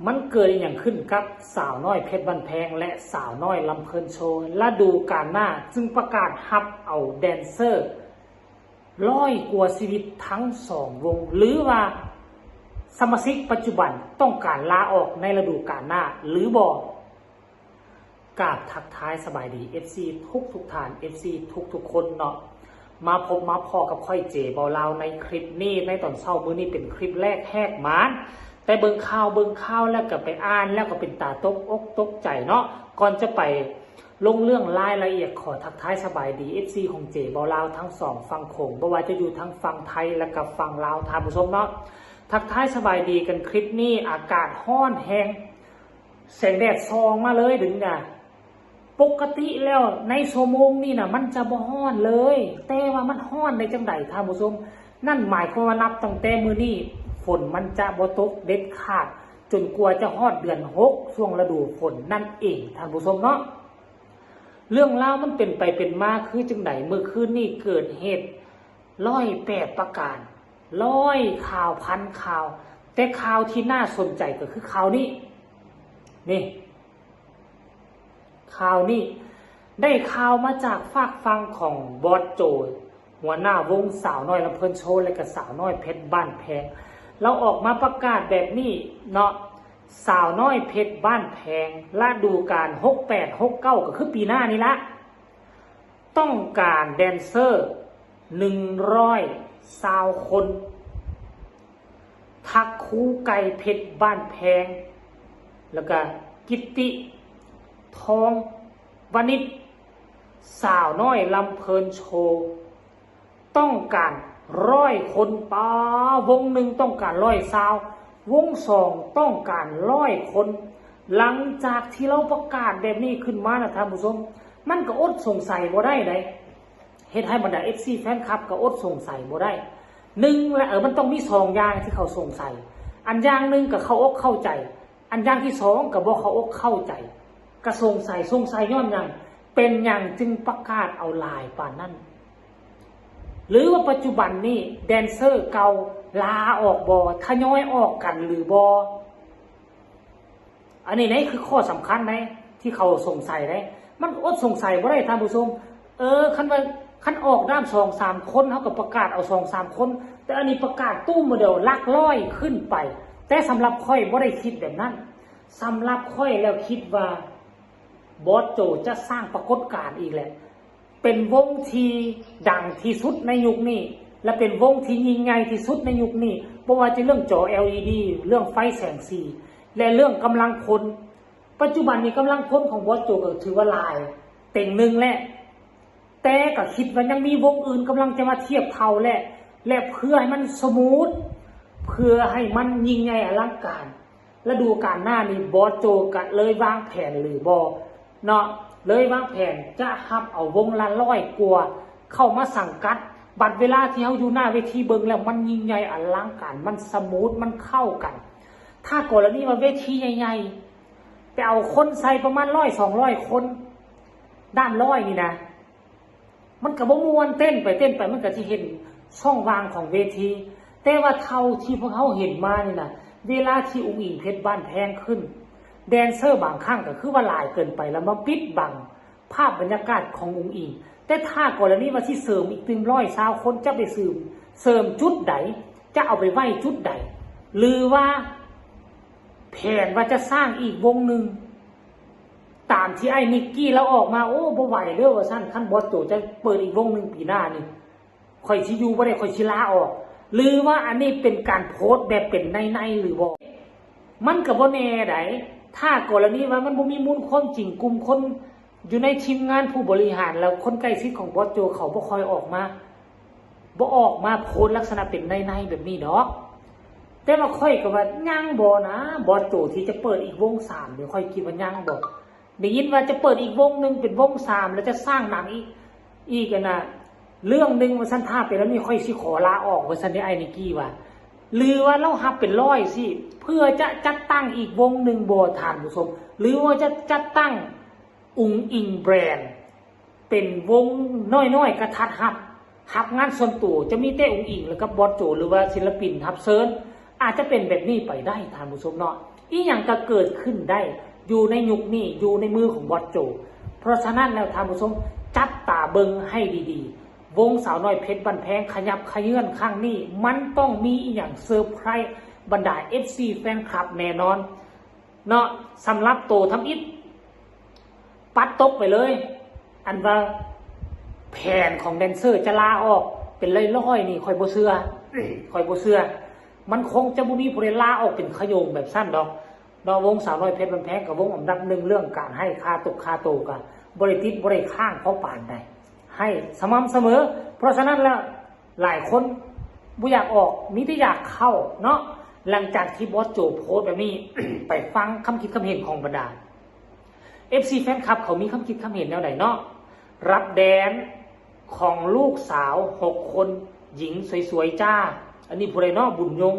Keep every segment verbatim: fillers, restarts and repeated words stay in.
มันเกิดอหย่างขึ้นกับสาวน้อยเพชรบ้านแพงและสาวน้อยลำเพลินโชว์ฤดูกาลหน้า ซึ่งประกาศฮับเอาแดนเซอร์ร้อยกว่าชีวิตทั้งสองวง หรือว่าสมาชิกปัจจุบันต้องการลาออกในฤดูกาลหน้าหรือบ่ กราบทักทายสบายดี เอฟซี ทุกทุกๆท่าน เอฟซี ทุกทุกๆคนเนาะ มาพบมาพ้อกับข้อยเจเบาลาวในคลิปนี้ ในตอนเช้ามื้อนี้เป็นคลิปแรกแหกหมาน แต่เบิ่งข่าวเบิ่งข่าวแล้วก็ไปอ่านแล้วก็เป็นตาตกอกตกใจเนาะ ก่อนจะไปลงเรื่องรายละเอียดขอทักทายสบายดี เอฟซี ของเจเบาลาวทั้งสองฝั่งโขง บ่ว่าจะอยู่ทางฝั่งไทยและกับฝั่งลาวท่านผู้ชมเนาะ ทักทายสบายดีกันคลิปนี้ อากาศฮ้อนแฮง แสงแดดส่องมาเลยเดี๋ยวนี้นะ ปกติแล้วในชั่วโมงนี้นะมันจะบ่ฮ้อนเลย แต่ว่ามันฮ้อนได้จังใดท่านผู้ชม นั่นหมายความว่านับตั้งแต่มื้อนี้ฝนมันจะบ่ตกเด็ดขาด จนกว่าจะฮอดเดือนหกช่วงฤดูฝนนั่นเองท่านผู้ชมเนาะ เรื่องราวมันเป็นไปเป็นมาคือจังใด มื้อคืนนี้เกิดเหตุร้อยแปดประการ ร้อยข่าวพันข่าว แต่ข่าวที่น่าสนใจก็คือข่าวนี้ นี่ ข่าวนี้ได้ข่าวมาจากฝากฝั่งของบอสโจ หัวหน้าวงสาวน้อยลำเพลินโชว์และก็สาวน้อยเพชรบ้านแพง เราออกมาประกาศแบบนี้เนาะ สาวน้อยเพชรบ้านแพงฤดูกาลหกแปดหกเก้า ก็คือปีหน้านี่ละ ต้องการแดนเซอร์หนึ่งร้อยซาวคน ทักครูไก่เพชรบ้านแพง แล้วก็กิตติทองวณิชสาวน้อยลำเพลินโชว์ ต้องการร้อยคน ปาวงหนึ่งต้องการร้อยซาว วงสองต้องการร้อยคน หลังจากที่เราประกาศแบบนี้ขึ้นมานะท่านผู้ชม มันก็อดสงสัยบ่ได้เลย เฮ็ดให้บรรดา เอฟซี แฟนคลับก็อดสงสัยบ่ได้ หนึ่งและเออมันต้องมีสองอย่างที่เขาสงสัย อันอย่างหนึ่งก็เข้าอกเข้าใจ อันอย่างที่สองก็บ่เข้าอกเข้าใจ ก็สงสัย สงสัยย้อนหยัง เป็นหยังจึงประกาศเอาหลายปานนั้น หรือว่าปัจจุบันนี้แดนเซอร์เก่าลาออกบ่ ทยอยออกกันหรือบ่ อันนี้นี่คือข้อสำคัญนะที่เขาสงสัยนะ มันอดสงสัยบ่ได้ท่านผู้ชม เออ คันว่า คันออกด้ามสองสามคนเขาก็ประกาศเอาสองสามคน แต่อันนี้ประกาศตู้มเดียวหลักร้อยขึ้นไป แต่สำหรับข้อยบ่ได้คิดแบบนั้น สำหรับข้อยแล้วคิดว่าบอสโจจะสร้างปรากฏการณ์อีกแหละ เป็นวงที่ดังที่สุดในยุคนี้ และเป็นวงที่ยิ่งใหญ่ที่สุดในยุคนี้ บ่ว่าจะเรื่องจอ แอลอีดี เรื่องไฟแสงสี และเรื่องกำลังคน ปัจจุบันนี้กำลังคนของบอสโจก็ถือว่าหลายเต็งหนึ่งแหละ แต่ก็คิดว่ายังมีวงอื่นกำลังจะมาเทียบเท่าแหละ และเพื่อให้มันสมูท เพื่อให้มันยิ่งใหญ่อลังการ ฤดูกาลหน้านี้บอสโจก็เลยวางแผนหรือบ่เนาะ เลยวางแผนจะฮับเอาวงละร้อยกว่าเข้ามาสังกัด บัดเวลาที่เขาอยู่หน้าเวทีเบิ่งแล้วมันยิ่งใหญ่อลังการ มันสมูท มันเข้ากัน ถ้ากรณีว่าเวทีใหญ่ๆ ไปเอาคนใส่ประมาณร้อยสองร้อยคน ด้านร้อยนี่นะ มันก็บ่ม่วน เต้นไปเต้นไปมันก็สิเห็นช่องว่างของเวที แต่ว่าเท่าที่พวกเขาเห็นมานี่นะ เวลาที่อุ๋งอิ๋งเพชรบ้านแพงขึ้น แดนเซอร์บางครั้งก็คือว่าหลายเกินไปแล้วมาปิดบังภาพบรรยากาศของอุ๋งอิ๋ง แต่ถ้ากรณีว่าสิเสริมอีกตึงร้อยซาวคนจะไปเสริม เสริมจุดใด จะเอาไปไว้จุดใด หรือว่า แผนว่าจะสร้างอีกวงหนึ่ง ตามที่ไอ้นิกกี้เราออกมา โอ้บ่ไหวเด้อว่าซั่น คันบอสโจจะเปิดอีกวงหนึ่งปีหน้านี่ ข่อยสิอยู่บ่ได้ ข่อยสิลาออก หรือว่าอันนี้เป็นการโพสต์แบบเป็นในๆหรือบ่ มันก็บ่แน่ได ถ้ากรณีว่ามันบ่มีมูลความจริง กลุ่มคนอยู่ในทีมงานผู้บริหารแล้วคนใกล้ชิดของบอสโจเขาบ่ค่อยออกมา บ่ออกมาโพสต์ลักษณะเป็นในๆแบบนี้ดอก แต่ว่าข้อยก็ว่ายังบ่นะ บอสโจที่จะเปิดอีกวงสาม เดี๋ยวข้อยคิดว่ายังบ่ ได้ยินว่าจะเปิดอีกวงหนึ่งเป็นวงสาม แล้วจะสร้างหนังอีก อีกอันน่ะ เรื่องหนึ่งว่าซั่น ถ้าเป็นแล้วนี่ข้อยสิขอลาออกว่าซั่นเด้ ไอ้นิกกี้ว่า หรือว่าเราฮับเป็นร้อยสิ เพื่อจะจัดตั้งอีกวงหนึ่งบ่ท่านผู้ชม หรือว่าจะจัดตั้งอุ๋งอิ๋งแบรนด์ เป็นวงน้อยๆกระทัดฮัด ฮับงานส่วนตัว จะมีแต่อุ๋งอิ๋งแล้วกับบอสโจ หรือว่าศิลปินฮับเชิญ อาจจะเป็นแบบนี้ไปได้ท่านผู้ชมเนาะ อีหยังก็เกิดขึ้นได้ อยู่ในยุคนี้ อยู่ในมือของบอสโจ เพราะฉะนั้นแล้วท่านผู้ชม จับตาเบิ่งให้ดีๆ วงสาวน้อยเพชรบ้านแพงขยับเขยื้อนครั้งนี้ มันต้องมีอีหยังเซอร์ไพรส์บรรดา เอฟซี แฟนคลับแน่นอน เนาะ สำหรับโตทำอิฐ ปัดตกไปเลย อันว่าแผนของแดนเซอร์จะลาออกเป็นร้อยๆ นี่ ข้อยบ่เชื่อ ข้อยบ่เชื่อ มันคงจะบ่มีผู้ใดลาออกเป็นขโยงแบบซั่นดอก เนาะ วงสาวน้อยเพชรบ้านแพงกับวงอันดับหนึ่งเรื่องการให้ค่าตกค่าโตก็บ่ได้ติดบ่ได้ค้างเพราะปานใด ให้สม่ำเสมอ เพราะฉะนั้นแล้วหลายคนบ่อยากออก มีแต่อยากเข้าเนาะ หลังจากที่บอสโจโพสต์แบบนี้ ไปฟังคำคิดคำเห็นของบรรดา เอฟซี แฟนคลับเขามีคำคิดคำเห็นแนวใดเนาะ รับแดนของลูกสาวหกคน หญิงสวยๆ จ้า อันนี้ผู้ใดเนาะ บุญยง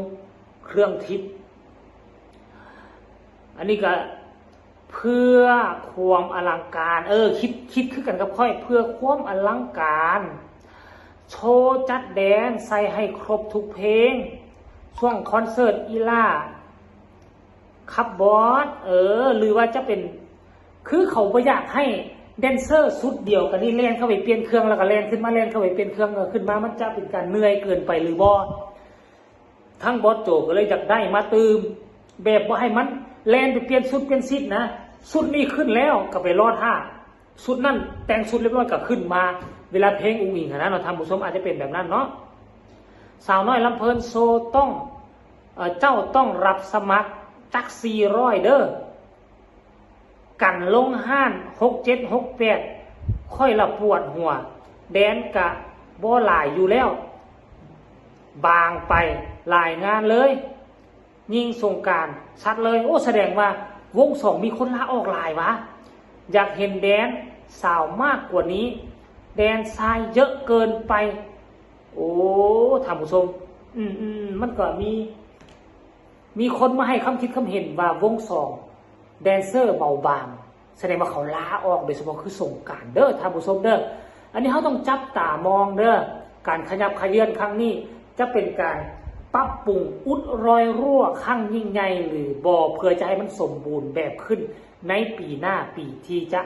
เครื่องทิพย์ อันนี้ก็เพื่อความอลังการ เออ คิด คิดคือกันกับข้อย เพื่อความอลังการ โชว์จัดแดนใส่ให้ครบทุกเพลง ช่วงคอนเสิร์ตอีหล่า ครับบอส เออ หรือว่าจะเป็น คือเขาบ่อยากให้แดนเซอร์ชุดเดียวกันนี่แล่นเข้าไปเปลี่ยนเครื่อง แล้วก็แล่นขึ้นมา แล่นเข้าไปเปลี่ยนเครื่อง เออ ขึ้นมามันจะเป็นการเหนื่อยเกินไปหรือบ่ ทางบอสโจก็เลยอยากได้มาตื่ม แบบบ่ให้มันแล่นไปเปลี่ยนชุดเปลี่ยนชิดนะ ชุดนี้ขึ้นแล้วก็ไปรอท่า ชุดนั้นแต่งชุดเรียบร้อยก็ขึ้นมา เวลาเพลงอุ๋งอิ๋งหั้นนะเนาะ ท่านผู้ชม อาจจะเป็นแบบนั้นเนาะ สาวน้อยลำเพลินโชว์ต้อง เอ่อ เจ้าต้องรับสมัครจักสี่ร้อยเด้อ กันลงห้าน หกเจ็ด หกแปด ข้อยละปวดหัว แดนกะบ่หลายอยู่แล้ว บางไป หลายงานเลย ยิงสงกรานต์ ชัดเลย โอ้ แสดงว่าวงสองมีคนลาออกหลายวะ อยากเห็นแดนสาวมากกว่านี้ แดนชายเยอะเกินไป โอ้ ท่านผู้ชม อืม อืม มันก็มี มีคนมาให้คำคิดคำเห็นว่าวงสองแดนเซอร์เบาบาง แสดงว่าเขาลาออกโดยเฉพาะคือสงกรานต์เด้อ ท่านผู้ชมเด้อ อันนี้เราต้องจับตามองเด้อ การขยับเขยื้อนครั้งนี้ จะเป็นการปรับปรุงอุดรอยรั่วครั้งยิ่งใหญ่หรือบ่ เพื่อจะให้มันสมบูรณ์แบบขึ้นในปีหน้า ปีที่จะ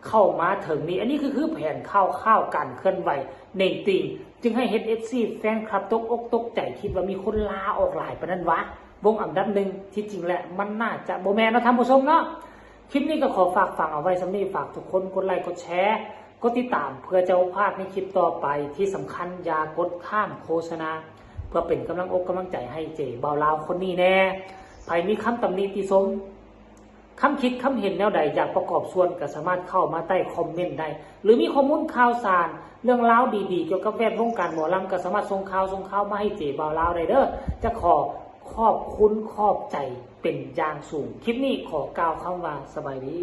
เข้ามาถึงนี้ อันนี้คือ คือแผนคร่าวๆการเคลื่อนไหวเน่งติ่ง จึงให้เฮ็ด เอฟซี แฟนคลับตกอกตกใจ คิดว่ามีคนลาออกหลายปานนั้นวะ วงอันดับหนึ่ง ที่จริงแล้วมันน่าจะบ่แม่นเนาะ ท่านผู้ชมเนาะ คลิปนี้ก็ขอฝากฝังเอาไว้ส่ำนี้ ฝากทุกคนกดไลค์กดแชร์ กดติดตามเพื่อจะบ่พลาดในคลิปต่อไป ที่สำคัญอย่ากดข้ามโฆษณา เพื่อเป็นกำลังอกกำลังใจให้เจบ่าวลาวคนนี้แน่ ไผมีคำตำหนิติชม คำคิดคำเห็นแนวใดอยากประกอบส่วนก็สามารถเข้ามาใต้คอมเมนต์ได้ หรือมีข้อมูลข่าวสารเรื่องราวดีๆ เกี่ยวกับแวดวงการหมอลำก็สามารถส่งข่าวส่งข่าวมาให้เจบ่าวลาวได้เด้อ จะขอขอบคุณขอบใจเป็นอย่างสูง คลิปนี้ขอกล่าวคำว่าสบายดี